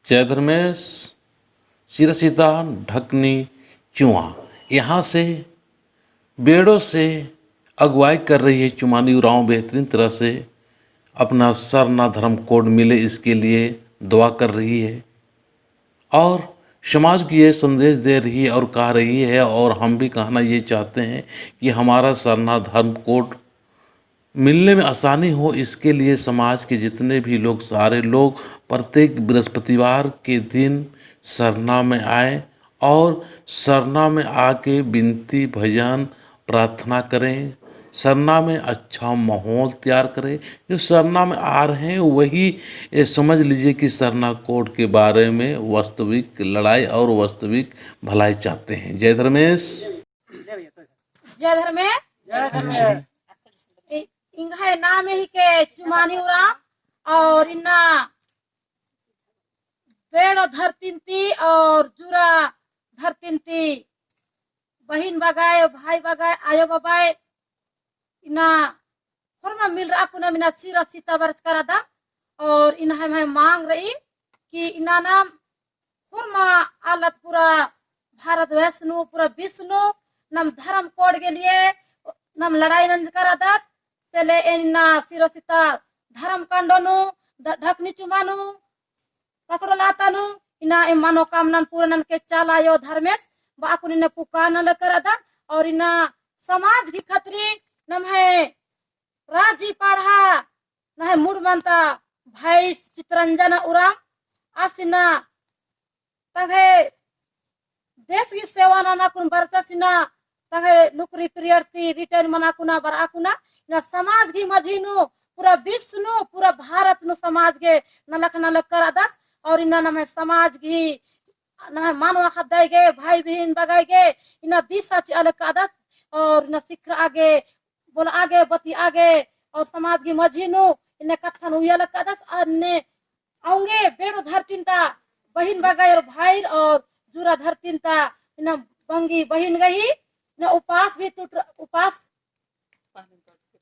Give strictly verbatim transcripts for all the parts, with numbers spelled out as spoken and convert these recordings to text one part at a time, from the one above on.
जय धर्मेस, सिरासिता ढकनी चुआ। यहाँ से बेड़ो से अगुवाई कर रही है चुमानी उराँव बेहतरीन तरह से अपना सरना धर्म कोड मिले, इसके लिए दुआ कर रही है और समाज को ये संदेश दे रही है और कह रही है, और हम भी कहना ये चाहते हैं कि हमारा सरना धर्म कोड मिलने में आसानी हो, इसके लिए समाज के जितने भी लोग, सारे लोग प्रत्येक बृहस्पतिवार के दिन सरना में आए और सरना में आके विनती, भजन, प्रार्थना करें। सरना में अच्छा माहौल तैयार करें। जो सरना में आ रहे हैं, वही ये समझ लीजिए कि सरना कोड के बारे में वास्तविक लड़ाई और वास्तविक भलाई चाहते हैं। जय धर्मेस। जय धर्मेस। जय धर्मेस। इ-, इंग्है नामे हिके चुमानी उराँव और इन्ना बेड़ो धरतीन ती और जुरा धरतीन ती बहिन बगाय, भाई बगाय, आयो बबाय, इन्ना होरमा मिलरआ कुना इन्ना सिरासिता बरचका रअदम और इन्ना हम्है मांग रई कि इन्ना नाम होरमा आलत पूरा भारतवर्ष नू, पूरा विश्व नू नाम धर्म कोड के लिए नाम लड़ाई नंजका रअदत। तेले एन इन्ना सिरासिता धर्म कांडो नू, ढ-, ढकनी चुमा नू, ककड़ो लाता नू, इन्ना ए मनोकामना पूरा ननके चाला आयो धर्मेस, बआ कुन इन्ना पुकार नलकर रअदन, और इन्ना समाज की खतरी नम्है राजी पाड़हा नम्है मुड़मंता भाई चितरंजन उराँव आस इन्ना तंग्है देश की सेवा नना कुन बरचस इन्ना तंग्है नौकरी period ती retire मना कुना बरआ कुना इन्ना समाज की मझी नू पूरा विश्व नू पूरा भारत नू समाज गे नलख नलख करदस। और इन्ना नम्है समाज की नम्है मानवा ख़द्दय गे भाई बहिन बगाय गे इन्ना दिशा चिआ लगदस। और इन्ना सिखरआ गे बोलआ गे, बतिआ गे और समाज की मझी नू इन्ने कत्थन उइया लगदस। अन्ने औंगे बेड़ो धरतीन ता बहिन बगायर भाईर और जुरा धरतीन ता इन्ना बंगी बहिन गही इन्ना उपास भी टूट, उपास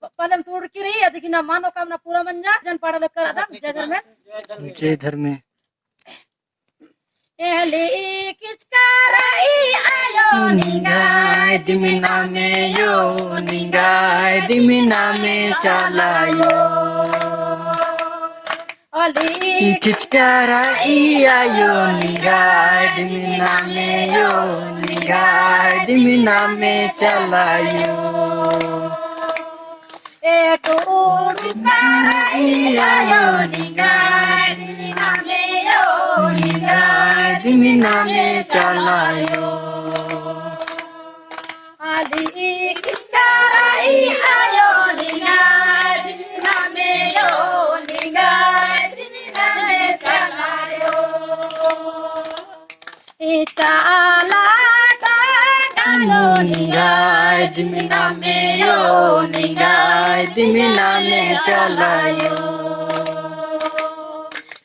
पहले टूड़की रई, अदिगे इन्ना मनोकामना पूरा मंजा। जन पाड़ा लगदम। जय धर्मेस। जय धर्मेस। एली किचका रई आयो निंग्है दिम नामे यो, निंग्है दिम नामे चाला यो। एली किचका रई आयो निंग्है दिम नामे यो, निंग्है दिम नामे चाला यो। ए टूड़का रई आयो निंग्है दिम नामे यो, निंग्है दिम नामे चाला यो। एली किचका रई आयो निंग्है दिम नामे यो, निंग्है दिम नामे चाला यो। ई चाला कांडो निंग्है दिम नामे यो, निंग्है दिम नामे चाला यो।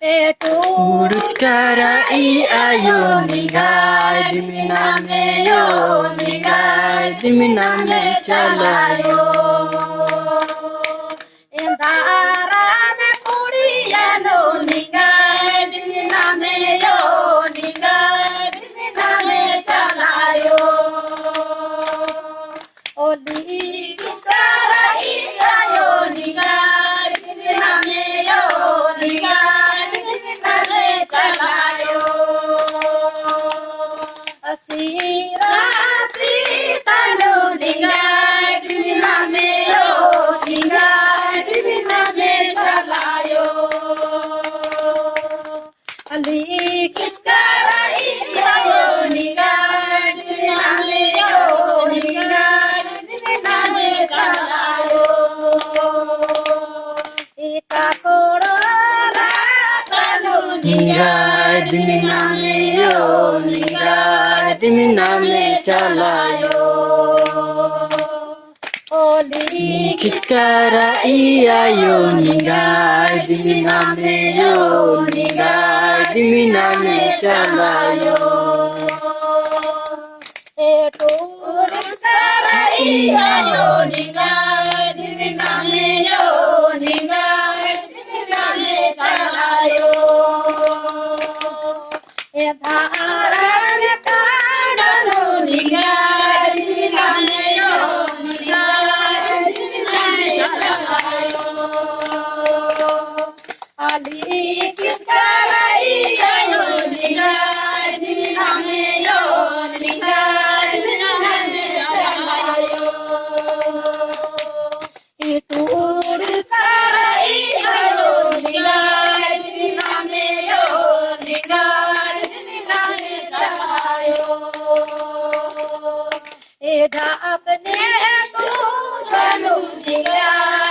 ए टूड़का रई आयो निंग्है दिम नामे यो, निंग्है दिम नामे चाला यो। एन्दारा में कुड़िया नू निंग्है दिम नामे यो, निंग्है दिम नामे चाला यो। एली किचका रई आयो निंग्है दिम नामे यो, निंग्है दिम नामे चाला यो। सिरासिता नू निंग्है दिम नामे यो, निंग्है दिम नामे चाला यो। एली किचका रई आयो निंग्है दिम नामे यो, निंग्है दिम नामे चाला यो। ई ककड़ो लाता नू निंग्है दिम नामे यो, निंग्है दिम नामे चाला यो। एली किचका रई आयो निंग्है दिम नामे यो, निंग्है दिम नामे चाला यो। ए टूड़का रई आयो निंग्है दिम नामे यो, निंग्है दिम नामे चाला यो। धारण कांडनु निंग्है जिमिन नामे यो, निंग्है जिमिन नामे चलायो। आली किसका रई आयो, निंग्है जिमिन नामे यो, निंग्है जिमिन नामे चलायो। इटूर साराई आयो, निंग्है जिमिन नामे यो, निंग्है जिमिन नामे चलायो। ए ढाकने को सानू निंग्है